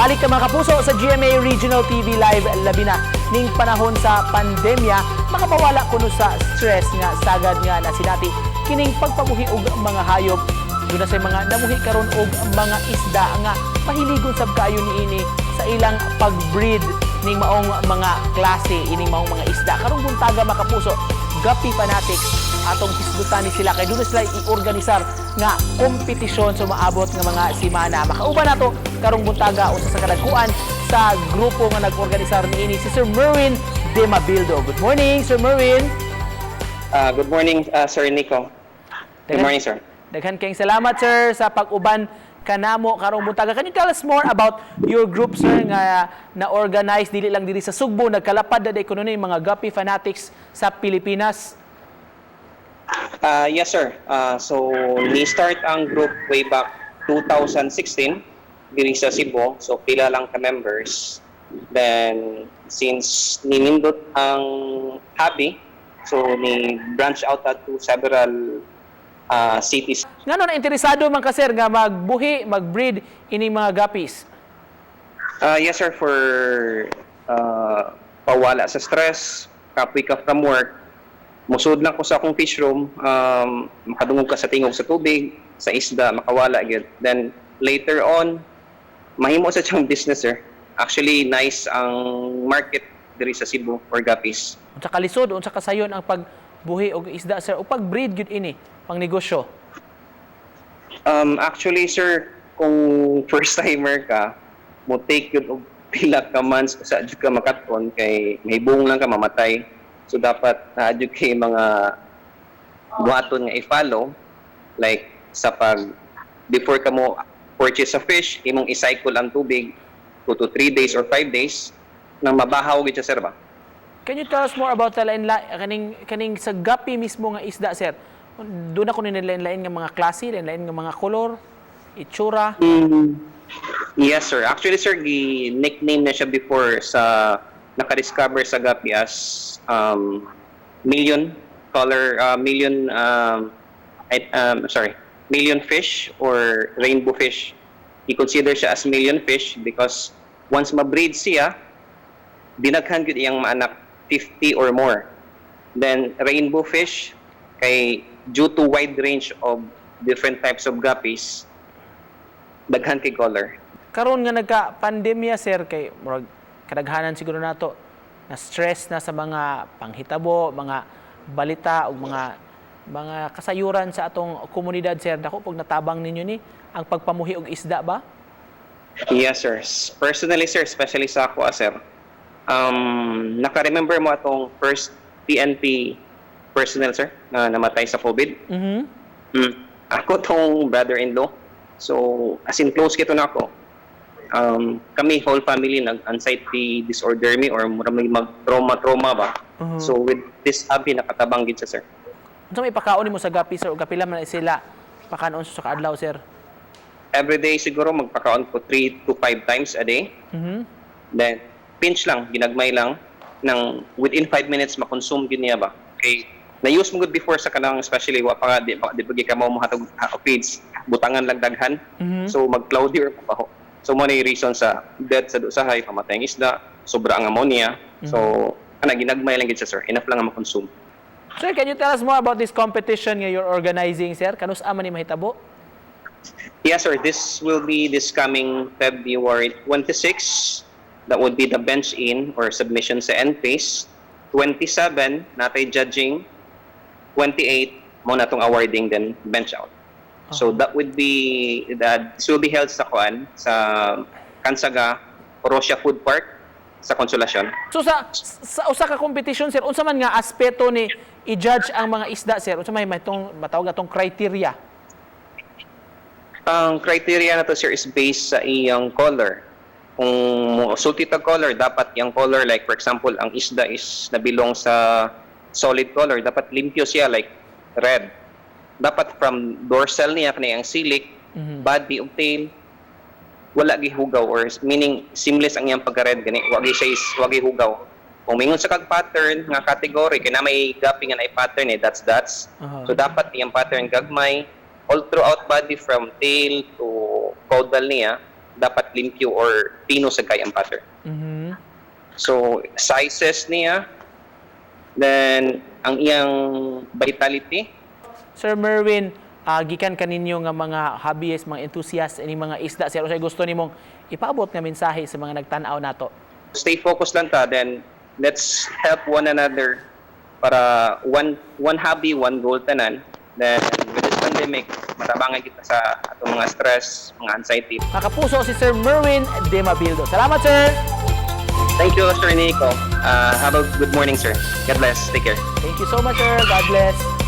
Balik ka, mga kapuso, sa GMA Regional TV Live, labi na ning panahon sa pandemya, makapawala kuno sa stress nga sagad nga nasinati kining pagpamuhi og mga hayop. Duna sa mga namuhi karon og mga isda nga mahiligon sab kaayo niini sa ilang pag-breed ning maong mga klase ining maong mga isda. Karong buntaga, mga kapuso, Guppy Fanatics atong hisgutan ni sila kay duna sila i-organisar nga kompetisyon sa maabot nga mga simana. Makauban nato karong buntaga usa sa kadagkuan sa grupo nga nag-organisar niini, si Sir Merwin De Mabildo. Good morning, Sir Merwin. Good morning, Sir Nico. Good morning, sir. Daghan kayong salamat, sir, sa pag-uban kanamo karong buntaga. Can you tell us more about your group, sir, nga na-organize dili lang diri sa Sugbo, nagkalapad na kuno ni mga Guppy Fanatics sa Pilipinas? Yes, sir. So, ni-start ang group way back 2016 diri sa Cebu. So, pila lang ka members. Then, since ninindot ang hobby, so ni branch out to several cities. Ngano na interesado man ka, sir, nga magbuhi, mag-breed ining mga guppies? Yes, sir, for pawala sa stress, kapoy ka from work, musud lang ko sa akong fish room, makadungog ka sa tingog sa tubig, sa isda, makawala gyud. Then later on, mahimo sa siyang business, sir. Actually, nice ang market diri sa Cebu for guppies. Unsa ka lisod, unsa ka sayon ang pagbuhi og isda, sir, o pag-breed gyud ini pang negosyo? Actually, sir, kung first timer ka, mo take yun og pila ka months sa jud ka makaton kay mahibong lang ka mamatay. So dapat naa jud kay mga buhaton nga i-follow, like sa pag before ka mo purchase a fish, imong i-cycle ang tubig 2 to 3 days or 5 days nang mabahaw gid siya, sir, ba. Can you tell us more about the lain kaning kaning sa guppy mismo nga isda, sir? Duna kuno lain-lain nga mga klase, lain-lain nga mga kolor, itsura? Yes, sir. Actually, sir, gi-nickname na siya before sa naka-discover sa guppy as million color, million, sorry, million fish or rainbow fish. I-consider siya as million fish because once ma-breed siya, dinaghan gyud iyang maanak, 50 or more. Then rainbow fish kay due to wide range of different types of guppies, daghan kay color. Karon nga nagka-pandemya, sir, kay murag kadaghanan siguro nato na stress na sa mga panghitabo, mga balita ug mga kasayuran sa atong komunidad, sir. Dako pag natabang ninyo ni ang pagpamuhi og isda ba? Yes, sir. Personally, sir, especially sa ako, sir. Naka-remember mo atong first PNP personnel, sir, na namatay sa COVID? Mhm. Ako tong brother-in-law. So, as in close kito na ako. Kami, whole family, nag-anxiety disorder mi or mura may mag-trauma-trauma ba. So, with this hobby, nakatabang gid siya, sir. Unsa may pakaon nimo sa guppy, sir, ug kapila man na sila pakanon sa kaadlaw, sir? Every day, siguro, magpakaon ko 3 to 5 times a day. Then, pinch lang, ginagmay lang, nang within 5 minutes, makonsume gid niya ba. Okay. Na-use mo gud before sa kanang especially wa pa nga di pa gyud ka mo mohatag feeds, butangan lang daghan. So mag-cloudy or mabaho. So mo na yung reason sa death sa usahay, pamatay ang isda, sobra ang ammonia. So kana ginagmay lang gid siya, sir. Enough lang nga makonsume. Sir, can you tell us more about this competition nga you're organizing, sir? Kanus-a man ni mahitabo? Yes, sir. This will be this coming February 26. That would be the bench in or submission sa entries. 27, natay judging. 28, mo na tong awarding, then bench out. So that would be, that this will be held sa kuan, sa Kansaga, Orosia Food Park sa Consolacion. So sa usa ka competition, sir, unsa man nga aspeto ni i-judge ang mga isda, sir? Unsa may itong matawag atong criteria? Ang criteria na to, sir, is based sa iyang color. Kung sulti tag color, dapat yung color, like for example, ang isda is nabilong sa solid color, dapat limpyo siya like red. Dapat from dorsal niya kani ang silik, body ug tail, wala gihugaw or meaning seamless ang iyang pagka-red gani, wa gi siya is wa gihugaw. Kung mingon sa kag pattern nga category kay na may guppy nga naay pattern eh, dots dots. So dapat iyang pattern gagmay all throughout body from tail to caudal niya. dapat limpyo or pino sa kay ang pattern. So sizes niya, then ang iyang vitality. Sir Merwin, gikan kaninyo nga mga hobbyist, mga enthusiast ini mga isda, sir, unsay gusto nimong ipaabot nga mensahe sa mga nagtan-aw nato? Stay focused lang ta, then let's help one another para one one hobby, one goal tanan. Then with this pandemic, matabangan kita sa atong mga stress, mga anxiety. Mga kapuso, si Sir Merwin De Mabildo. Salamat, sir. Thank you, Sir Nico. Have a good morning, sir. God bless. Take care. Thank you so much, sir. God bless.